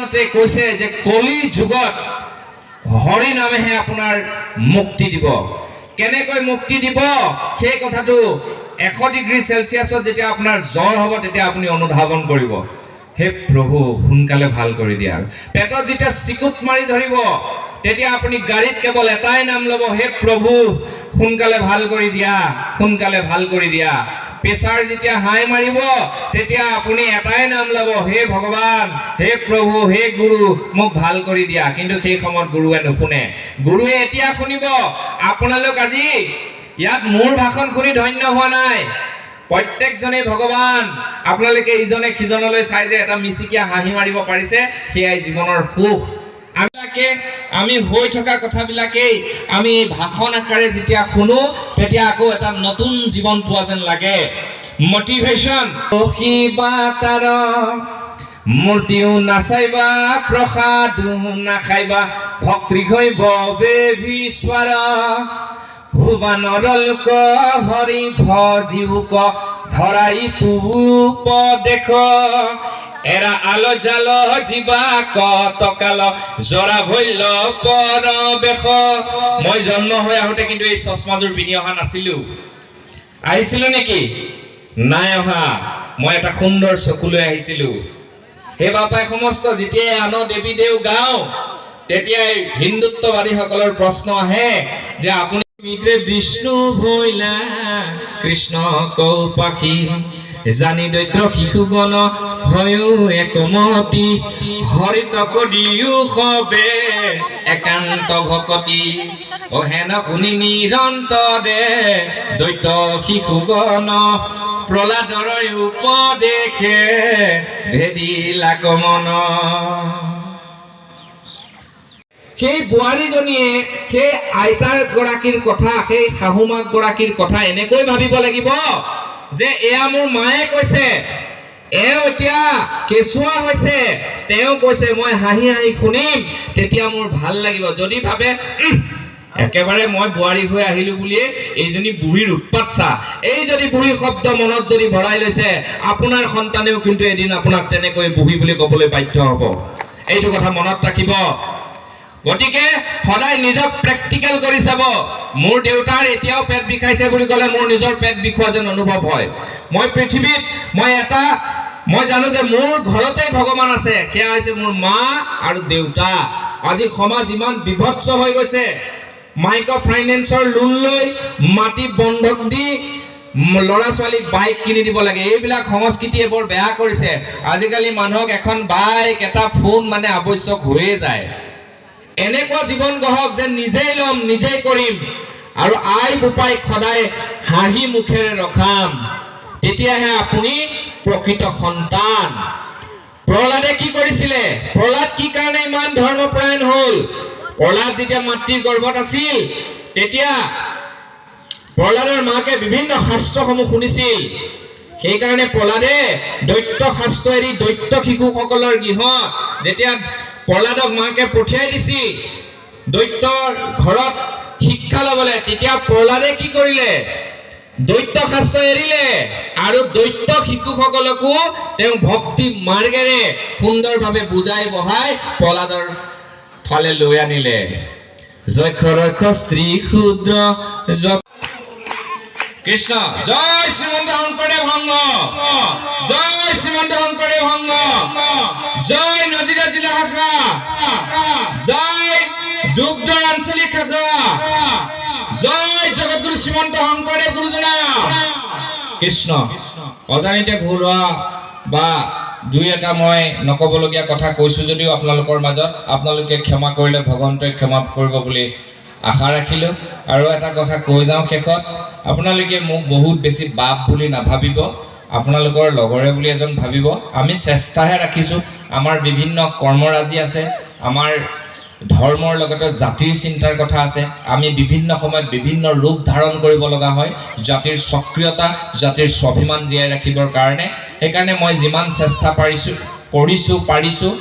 পুৰাণতে কৈছে যে কলি যুগত হৰি নামেহে আপোনাৰ মুক্তি দিব। কেনেকৈ মুক্তি দিব সেই কথাটো 100 ডিগ্ৰী চেলচিয়াছত যেতিয়া আপোনাৰ জ্বৰ হ'ব, তেতিয়া আপুনি অনুধাৱন কৰিব, হে প্ৰভু, সোনকালে ভাল কৰি দিয়া। আৰু পেটত যেতিয়া চিকুট মাৰি ধৰিব, তেতিয়া আপুনি গাড়ীত কেৱল এটাই নাম ল'ব, হে প্ৰভু, সোনকালে ভাল কৰি দিয়া, সোনকালে ভাল কৰি দিয়া। প্ৰেছাৰ যেতিয়া হাই মাৰিব, তেতিয়া আপুনি এটাই নাম ল'ব, হে ভগৱান, হে প্ৰভু, হে গুৰু, মোক ভাল কৰি দিয়া। কিন্তু সেই সময়ত গুৰুৱে নুশুনে। গুৰুৱে এতিয়া শুনিব। আপোনালোক আজি ইয়াত মোৰ ভাষণ শুনি ধন্য হোৱা নাই। প্ৰত্যেকজনেই ভগৱান। আপোনালোকে ইজনে সিজনলৈ চাই যে এটা মিচিকীয়া হাঁহি মাৰিব পাৰিছে, সেয়াই জীৱনৰ সুখ। আমি হৈ থকা কথাবিলাকেই আমি ভাষণ আকাৰে যেতিয়া শুনো, তেতিয়া আকৌ এটা নতুন জীৱন পোৱা যেন লাগে, মটিভেশ্যন। তাৰ মূৰ্তিও নাচাইবা, প্ৰসাদো নাখাইবা, ভক্তি হৈব বেভিশ্বৰ। হুবা নৰলোক হৰি ভজিউক, ধৰাই উপদেশ। এৰা আল জাল জীৱা কতকাল, জৰা ভৈল পৰবেশ। মই জন্ম হৈ আহোঁতে কিন্তু এই চশমাযোৰ পিন্ধি অহা নাছিলো। আহিছিলো নেকি? নাই অহা। মই এটা সুন্দৰ চকু লৈ আহিছিলো। সেই বাপাই সমস্ত যেতিয়াই আন দেৱী দেও গাওঁ, তেতিয়াই হিন্দুত্ববাদীসকলৰ প্ৰশ্ন আহে যে আপুনি মিত্ৰে বিষ্ণু ভৈলা কৃষ্ণ কৌপাখি, জানি দৈত্য শিশুগণ হয়ো একমতি, হৰিত কৰিও সবে একান্ত ভকতি। অ হেন শুনি নিৰন্তৰে দৈত্য শিশুগণ, প্ৰহ্লাদৰ উপদেশে ভেদিলা মন। সেই বোৱাৰীজনীয়ে সেই আইতাৰ গৰাকীৰ কথা, সেই শাহুমাক গৰাকীৰ কথা এনেকৈ ভাবিব লাগিব যে এয়া মোৰ মায়ে কৈছে, এওঁ এতিয়া কেঁচুৱা হৈছে, তেওঁ কৈছে, মই হাঁহি হাঁহি শুনিম, তেতিয়া মোৰ ভাল লাগিব। যদি ভাবে, একেবাৰে মই বোৱাৰী হৈ আহিলো বুলিয়ে এইজনী বুঢ়ীৰ উৎপাত চা, এই যদি বুঢ়ী শব্দ মনত যদি ভৰাই লৈছে, আপোনাৰ সন্তানেও কিন্তু এদিন আপোনাক তেনেকৈ বুঢ়ী বুলি ক'বলৈ বাধ্য হ'ব। এইটো কথা মনত ৰাখিব। গতিকে সদায় নিজক প্ৰেক্টিকেল কৰি চাব। মোৰ দেউতাৰ এতিয়াও পেট বিষাইছে বুলি ক'লে মোৰ নিজৰ পেট বিষোৱা যেন অনুভৱ হয়। মই পৃথিৱীত মই এটা মই জানো যে মোৰ ঘৰতেই ভগৱান আছে, সেয়া হৈছে মোৰ মা আৰু দেউতা। আজি সমাজ ইমান বিভৎস হৈ গৈছে। মাইক্ৰ' ফাইনেন্সৰ লোন লৈ, মাটি বন্ধক দি ল'ৰা ছোৱালীক বাইক কিনি দিব লাগে। এইবিলাক সংস্কৃতিয়ে বৰ বেয়া কৰিছে। আজিকালি মানুহক এখন বাইক, এটা ফোন মানে আৱশ্যক হৈয়ে যায়। এনেকুৱা জীৱন গঢ়ক যে নিজেই ল'ম, নিজেই কৰিম আৰু আই বোপাইক সদায় হাঁহি মুখেৰে ৰখাম, তেতিয়াহে আপুনি প্ৰকৃত সন্তান। প্ৰহ্লাদে কি কৰিছিলে? প্ৰহ্লাদ কি কাৰণে ইমান ধৰ্মপৰায়ণ হ'ল? প্ৰহ্লাদ যেতিয়া মাতৃৰ গৰ্ভত আছিল, তেতিয়া প্ৰহ্লাদৰ মাকে বিভিন্ন শাস্ত্ৰসমূহ শুনিছিল। সেইকাৰণে প্ৰহ্লাদে দৈত্য শাস্ত্ৰ এৰি দৈত্য শিশুসকলৰ গৃহত যেতিয়া প্ৰহ্লাদক মাকে পঠিয়াই দিছিল দৈত্যৰ ঘৰত শিক্ষা ল'বলৈ, তেতিয়া প্ৰহ্লাদে কি কৰিলে? দৈত্য শাস্ত্ৰ এৰিলে আৰু দৈত্য শিশুসকলকো তেওঁ ভক্তি মাৰ্গেৰে সুন্দৰভাৱে বুজাই বঢ়াই প্ৰহ্লাদৰ ফালে লৈ আনিলে। যক্ষ ৰক্ষ স্ত্ৰী শূদ্ৰ। কৃষ্ণ। জয় শ্ৰীমন্ত শংকৰদেৱ সংঘ, জয় শ্ৰীমন্ত শংকৰদেৱ সংঘ, জয় নাজিৰা জিলা শাখা, জয় দুগ্ধ আঞ্চলিক শাখা, জয় জগতগুৰু শ্ৰীমন্ত শংকৰদেৱ গুৰুজনা। কৃষ্ণ। অজানিতে ভুল হোৱা বা দুই এটা মই নক'বলগীয়া কথা কৈছোঁ যদিও আপোনালোকৰ মাজত, আপোনালোকে ক্ষমা কৰিলে ভগৱন্তই ক্ষমা কৰিব বুলি আশা ৰাখিলোঁ। আৰু এটা কথা কৈ যাওঁ শেষত, আপোনালোকে মোক বহুত বেছি বাপ বুলি নাভাবিব, আপোনালোকৰ লগৰে বুলি এজন ভাবিব। আমি চেষ্টাহে ৰাখিছোঁ। আমাৰ বিভিন্ন কৰ্মৰাজি আছে, আমাৰ ধৰ্মৰ লগতে জাতিৰ চিন্তাৰ কথা আছে। আমি বিভিন্ন সময়ত বিভিন্ন ৰূপ ধাৰণ কৰিব লগা হয় জাতিৰ সক্ৰিয়তা, জাতিৰ স্বাভিমান জীয়াই ৰাখিবৰ কাৰণে। সেইকাৰণে মই যিমান চেষ্টা পাৰিছোঁ কৰিছোঁ, পাৰিছোঁ,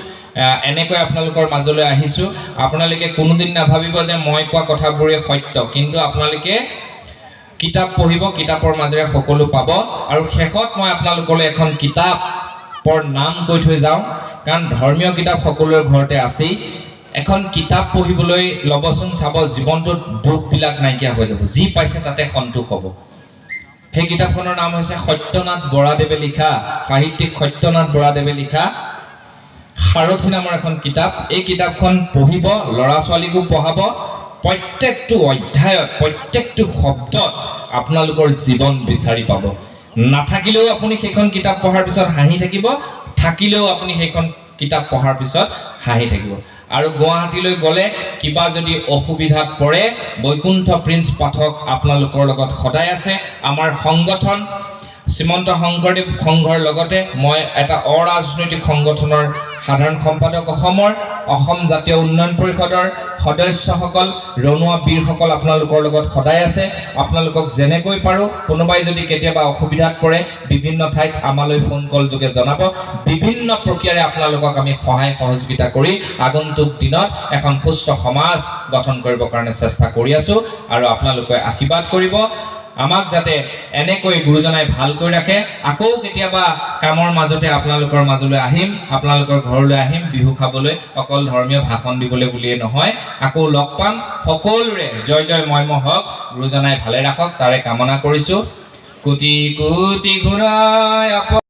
এনেকৈ আপোনালোকৰ মাজলৈ আহিছোঁ। আপোনালোকে কোনোদিন নাভাবিব যে মই কোৱা কথাবোৰেই সত্য, কিন্তু আপোনালোকে কিতাপ পঢ়িব, কিতাপৰ মাজেৰে সকলো পাব। আৰু শেষত মই আপোনালোকলৈ এখন কিতাপৰ নাম কৈ থৈ যাওঁ। কাৰণ ধৰ্মীয় কিতাপ সকলোৰে ঘৰতে আছেই। এখন কিতাপ পঢ়িবলৈ ল'বচোন, চাব জীৱনটোত দুখবিলাক নাইকিয়া হৈ যাব। যি পাইছে তাতে সন্তোষ হ'ব। সেই কিতাপখনৰ নাম হৈছে সত্যনাথ বৰাদেৱে লিখা, সাহিত্যিক সত্যনাথ বৰাদেৱে লিখা সাৰথি নামৰ এখন কিতাপ। এই কিতাপখন পঢ়িব, ল'ৰা ছোৱালীকো পঢ়াব। প্ৰত্যেকটো অধ্যায়ত, প্ৰত্যেকটো শব্দত আপোনালোকৰ জীৱন বিচাৰি পাব। নাথাকিলেও আপুনি সেইখন কিতাপ পঢ়াৰ পিছত হাঁহি থাকিব, থাকিলেও আপুনি সেইখন কিতাপ পঢ়াৰ পিছত হাঁহি থাকিব। আৰু গুৱাহাটীলৈ গ'লে কিবা যদি অসুবিধাত পৰে, বৈকুণ্ঠ প্ৰিন্স পাঠক আপোনালোকৰ লগত সদায় আছে। আমাৰ সংগঠন শ্ৰীমন্ত শংকৰদেৱ সংঘৰ লগতে মই এটা অৰাজনৈতিক সংগঠনৰ সাধাৰণ সম্পাদক, অসমৰ অসম জাতীয় উন্নয়ন পৰিষদৰ সদস্যসকল, ৰণুৱা বীৰসকল আপোনালোকৰ লগত সদায় আছে। আপোনালোকক যেনেকৈ পাৰোঁ, কোনোবাই যদি কেতিয়াবা অসুবিধাত পৰে বিভিন্ন ঠাইত, আমালৈ ফোন কল যোগে জনাব। বিভিন্ন প্ৰক্ৰিয়াৰে আপোনালোকক আমি সহায় সহযোগিতা কৰি আগন্তুক দিনত এখন সুস্থ সমাজ গঠন কৰিবৰ কাৰণে চেষ্টা কৰি আছোঁ। আৰু আপোনালোকে আশীৰ্বাদ কৰিব আমাক, যাতে এনেকৈ গুৰুজনাই ভালকৈ ৰাখে। আকৌ কেতিয়াবা কামৰ মাজতে আপোনালোকৰ মাজলৈ আহিম, আপোনালোকৰ ঘৰলৈ আহিম বিহু খাবলৈ, অকল ধৰ্মীয় ভাষণ দিবলৈ বুলিয়ে নহয়। আকৌ লগ পাম। সকলোৰে জয় জয় ময় ময় হওক, গুৰুজনাই ভালে ৰাখক, তাৰে কামনা কৰিছোঁ। কোটি কোটি গুণাই।